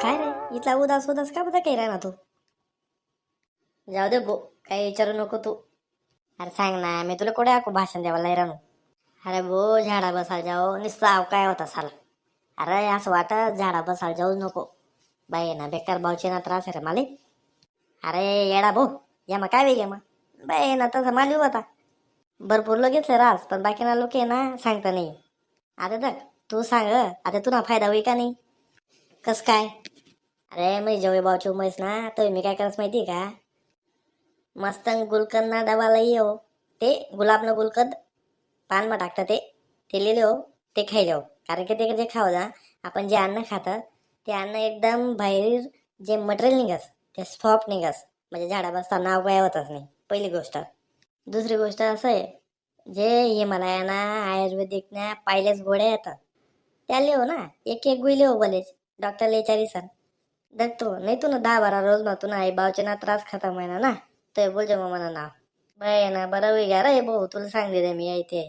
काय रे, इथला उदास उदास का बता काही राहणार तू? जाऊ दे भो, काही विचारू नको तू. अरे सांग ना, मी तुला कुठे आको भाषण द्यावा नाही राहू. अरे भो, झाडा बसायला जाऊ नुसता आव काय होता साला. अरे असं वाटत झाडा बसायला जाऊच नको बाई ना, बेकार भाऊचे ना त्रास आहे रे माले. अरे येडा भाऊ, या मग काय वेग मग बाई ना, तसं माली होता भरपूर लोक घेतले रास, पण बाकीना लोक आहे ना सांगता नाही. आता तर तू सांग, आता तुला फायदा होईल का नाही? कस काय? अरे मी जवळ भाऊची म्हैस ना, तर मी काय करत माहिती का? मस्त गुलकंद ना डबा लई हो, ते गुलाबनं गुलकंद पानमा टाकतं, ते ते लिहिले हो, ते खायले हो. कारण की ते जे खावं ना, आपण जे अन्न खातं ते अन्न एकदम बाहेर जे मटेरियल निघस ते सॉफ्ट निघस, म्हणजे झाडा बसता नाव काय होतच नाही, पहिली गोष्ट. दुसरी गोष्ट असं आहे, जे हिमालयाना आयुर्वेदिक ना पाहिलेच गोळ्या येतात, त्या लिहो ना, एक एक गुई लिहो भलेच, डॉक्टरला विचारी सर तो नाही. तू ना 10-12 रोज ना तू ना आई बावचे ना त्रास खतम आहे ना, ते बोलजे मग मला नाव बाय ना बरं होई रे भाऊ, तुला सांगते ते मी इथे.